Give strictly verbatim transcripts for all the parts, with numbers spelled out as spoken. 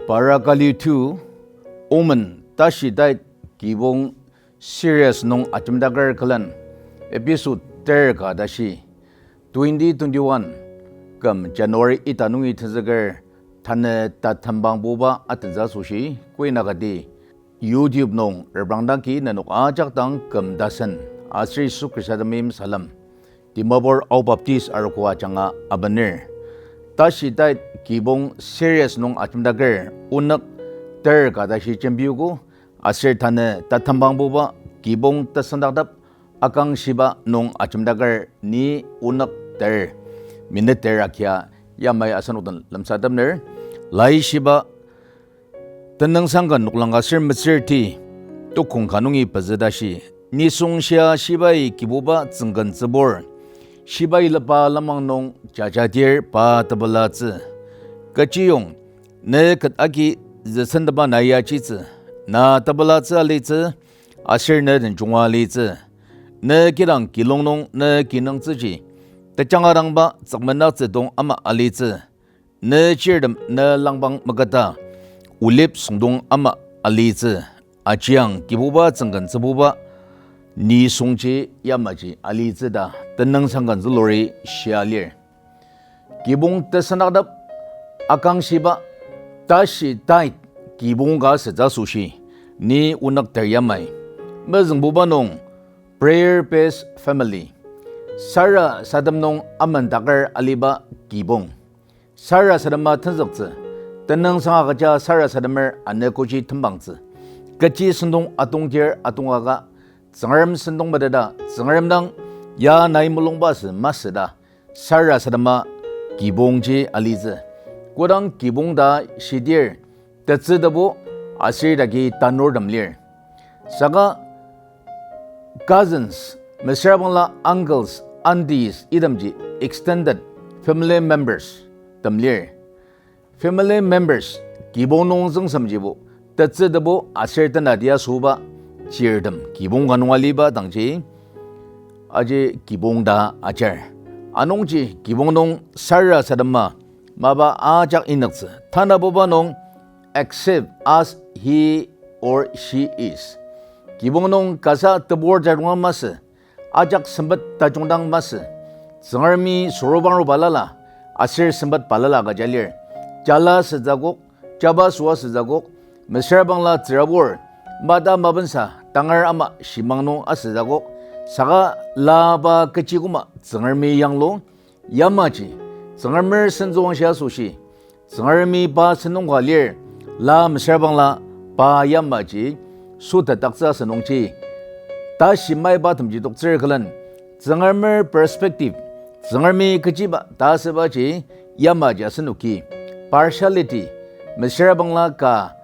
Parakali two, Omen, tashi tait kibong series nung ajemdaker külen, episode ter ka tashi, twenty twenty-one, küm January ita nungi tenzüker, tanü tatembangbuba atentsü asoshi, koinakati YouTube nung reprangdangki nenok ajak dang küm tasen, aser Yisu Khrista temeim salem. Dimapur Ao Baptist arogo ajanga abener. Tashi tait kibong series nung ajemdaker onük ter ka tashi jembiogo, aser tanü tatembangbuba kibong tesendaktep akangshiba nung ajemdaker ni onük ter, minute ter agia yamai asenok den lemsatepner. Laishiba tenüngsang ka noklang ka ser metsürti, tukong ka nungi pezü tashi, nisung shia shibai Kibuba tsüngken tsübur, shibai lepa lenmang nung jajadir pa tepelatsü. Kechiyong, ne ket agi züsentepa na yachitsü, na tepelatsü alitsü, aser ne den junga alitsü. Ne kidang kilong nung ne kinungtsüji, tejanga dangba tsükmenaktsü dong ama alitsü. Ne chirtem ne langpang maketa, olip süngdong ama alitsü. Ajiang Kibuba tsüngken tsübuba, nisungji yamaji alitsü ta tenüngsang ka züluri shia lir. Kibong tesendaktep akangshiba, tashi tait kibong ka sütsü asoshi, ni onük ter yamai. Mezüngbuba nung, prayer based family, sarasadem nung amendaker aliba kibong. Sarasadema tenzüktsü, tenüngsang agüja sarasademer anogoji tembangtsü. Kechi sentong atongtir atongaka, Tsüngrem sentong meteta, Tsüngrem dang ya nai mulungba sü masü ta, sarasadema kibongji alitsü. Kodang kibong ta shidir, tetsü tebu aser idaki tanurtem lir. Saka cousins, mesüra bangla uncles, aunties, itemji extended family members tem lir. Family members, kibong nung züngsemjibo, tetsü tebu aser tenatia süba, chirtem kibong ka nung aliba dangji, aji kibong ta ajar. Anungji kibong nung sarasadema, mapa ajak inyaktsü, tanabuba nung, accept as he or she is. Kibong nung kasa tebur tajunga masü, ajak sempet tajungdang masü, Tsüngremi sorubangru balala, aser sempet balala agüja lir. Jala sütsü akok, jaba süa sütsü akok, mesüra bangla tsürabur, mata mapensa tangar ama shimang nung asütsü akok, saka la pa kechi koma Tsüngremi yanglu, yamaji, Tsüngremer sentsüwangshi asoshi, Tsüngremi pa sentong ka lir, la mesüra bangla pa yamaji, sütetdaktsü asü nungji, tashi maiba temji toktsür külen, Tsüngremer perspective, Tsüngremi kechiba ta asübaji, yamaji asenoki, partiality, mesüra bangla ka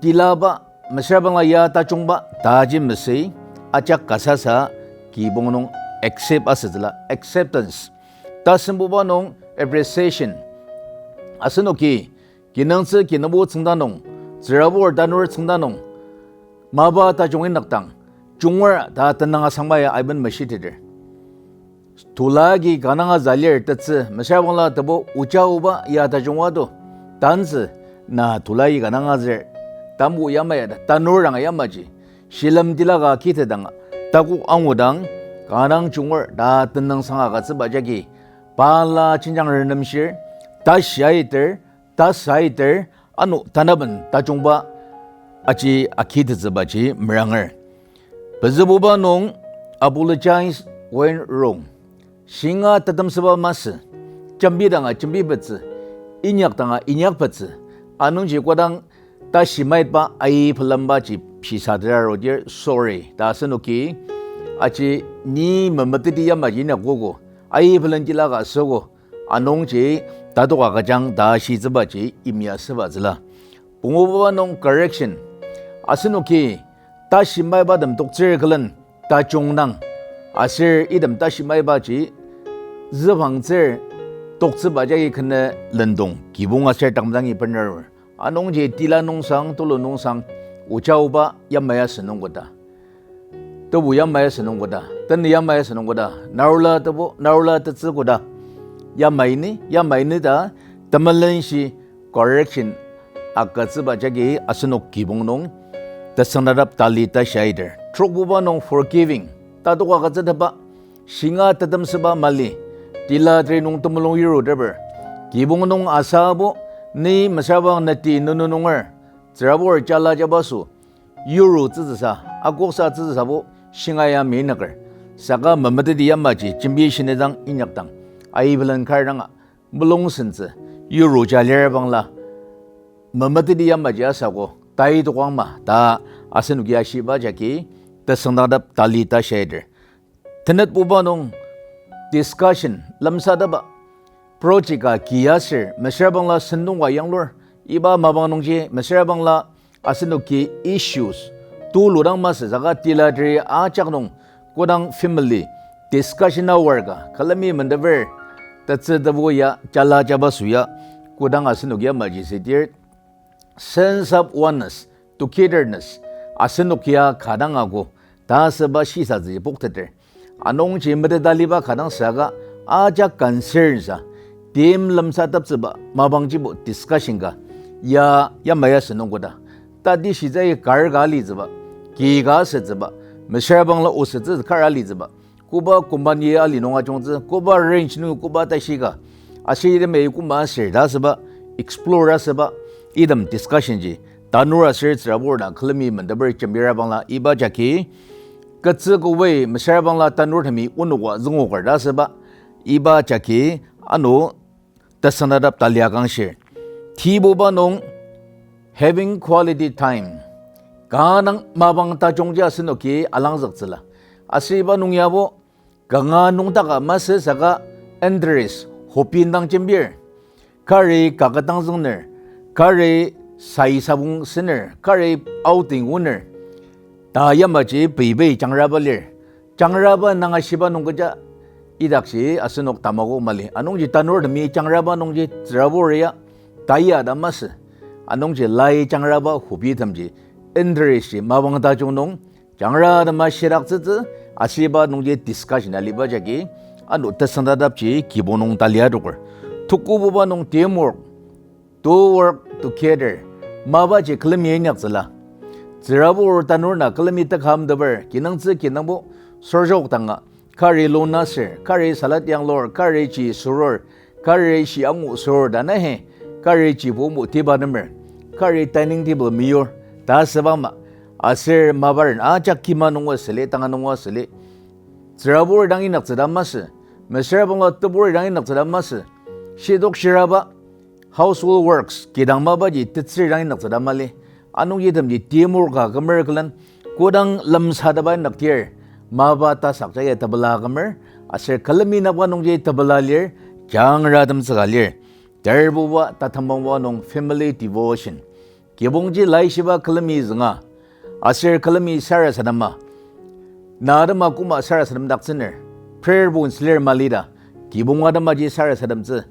tilaba, mesüra bangla ya tajungba taji masü, ajak kasasa kibong nung accept asütsüla, acceptance. Tasembuba nung appreciation. Asenoki, kinungtsü kinungpo tsüngda nung, tsürabur tanur tsüngda nung, mapa tajung inyakdang, junger ta tenüng asangmai aiben meshiteter. Tula agi kanga dang za lir tetsü, mesüra bangla tebu oja oba ya tajung oa to. Tantsü, na tula agi kanga dang zür, tambu yamai ya ta, tanur dang yamaji. Shilem tila ka kitetdang, takok angudang, kanga dang junger ta tenüngsang agütsüba jagi, pa la jenjang renemshir, ta shiaiter, ta saiter, ano tanaben tajungba aji akitettsübaji meranger. Pezübuba nung apologize when wrong. Shinga tetemsüba masü, jembidanga jembipettsü, inyakdanga inyakpettsü, anungji kodang tashi maitba aibelembaji shisateter arudir sorry ta asenoki, aji ni memeteti yamaji inyakogo, aibelen tila ka süogo, anungji tatoka kajang ta shitsübaji imya sübatsüla. Pungububa nung correction. Asenoki tashi maibatem toktsür külen tajung dang, aser item tashi maibaji zübangtsür toktsüba jagi kene lendong kibong aser taküm dangi bener. Anungji tila nungsang, tulu nungsang, oja oba yamai asü nung koda, tebu yamai asü nung koda, teni yamai asü nung koda, narula tebu, narula tetsü koda, yamai ni, yamai ni ta, temelenshi correction agütsüba jagi asenok kibong nung tesüngdangtep tali ta shiaiter. Trokbuba nung forgiving, tatok agütsütepba, shinga tetemsüba mali, tila teri nung temulung yuruteper. Kibong nung asabo, ni mesüra bang neti nunu nunger, tsürabur jala jabaso, yurutsütsüsa, akoksatsütsüsabo, shinga ya meinyaktsür. Saka memeteti yamaji jembi shinidang inyakdang, aibelen kar danga mulung sentsü, yuru ja lir bangla, memeteti yamaji asako, tai tokang ma ta asenoki ashiba jagi tesüngdangtep tali ta shiaiter. Tenetbuba nung discussion lemsatepba, project ka ki aser mesüra bangla sentong ka yanglur, iba mapang nungji mesüra bangla asenoki issues tuludang masü saka tila teri ajak nung kodang family discussion hour ka külemi mendeper, tetsü tebu ya jala jabaso ya kodang asenok yamaji südir sense of oneness, togetherness, asenok ya ka dang ago ta asüba shisatsü pokteter. Anungji meteta liba ka dang saka ajak concern sa, tim lemsateptsüba mapangjibo discussion ka ya yamai asü nung koda. Tati shitsü kar ka alitsüba, ki ka asütsüba, mesüra bangla osütsü kar alitsüba, koba company ali nung ajungtsü, koba range nung koba tashi ka, aser item ya koma asür ta asüba, explore asüba, item discussion ji tanur aser tsürabur dang külemi mendeper jembira bangla iba jagi, ketsü kobui mesüra bangla tanurtemi onoka züngoker ta asüba, iba jagi ano tesüngdangtep tali akangshir. Tibuba nung having quality time, kanga mapang tajungji asenoki alangzüktsüla. Aser iba nung yabo kanga nüngdaka masü saka interest, hobby indang jembir. Kari kaket dang züngner, kari sai sabong sener, kari outing oner, ta yamaji pei pei jangraba lir. Jangraba nang ashiba nung kecha idakji asenok tamako mali. Anungji tanurtemi jangraba nungji tsürabur ya taya ta masü. Anungji lai jangraba hobby temji, interest ji mapang tajung nung jangra tema shiraktsütsü, ashiba nungji discussion aliba jagi ano tesüngdangtepji kibong nung tali adoker. Tukububa nung teamwork, to work together, mapaji külemi inyaktsüla. Tsürabur tanur na külemi tekam teper kinungtsü kinungpo sorjok danga, kari luna ser, kari salad yanglur, kari ji surur, kari shi angu surur ta na he, kari ji pumu tiba nemer, kari dining table meyur ta asüba ama, aser maparen ajak kima nunga süli, tanga nunga süli, tsürabur dang inyaktsü ta masü, mesüra bangla tebur dang inyaktsü ta masü, shidok shiraba, household works kidang mapaji tetsür dang inyaktsü ta mali. Anungji itemji teamwork ka kümer külen, kodang lemsatepba inyakdir, mapa tasak jagi tepela kümer, aser külemi nakba nungji tepela lir, jangratemtsüka lir. Terbuba tatembangba nung family devotion, kibongji laishiba külemi zünga, aser külemi sarasadema, na atema koma sarasademdaktsüner, prayer points lir mali ta, kibong atemaji sarasademtsü.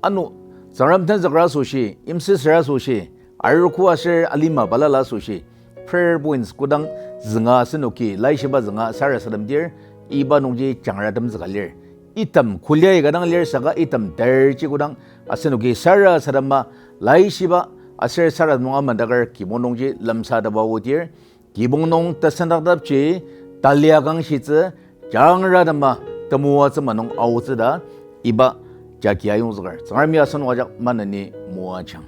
Ano, Tsüngrem tenzükra asoshi, yimsüsüra asoshi, arogo aser alima balala asoshi, prayer points kodang zünga asenoki laishiba zünga sarasademdir, iba nungji jangratemtsüka lir. Item kulia ka dang lir saka item terji kodang asenoki sarasadema, laishiba aser sarasadema mandaker kibong nungji lemsatepba odir, kibong nung tesendaktepji talia kangshitsü, jangratema temoatsü ma nung aotsü ta iba jagi ayongzüker. Tsüngremi asenok ajak maneni moajang.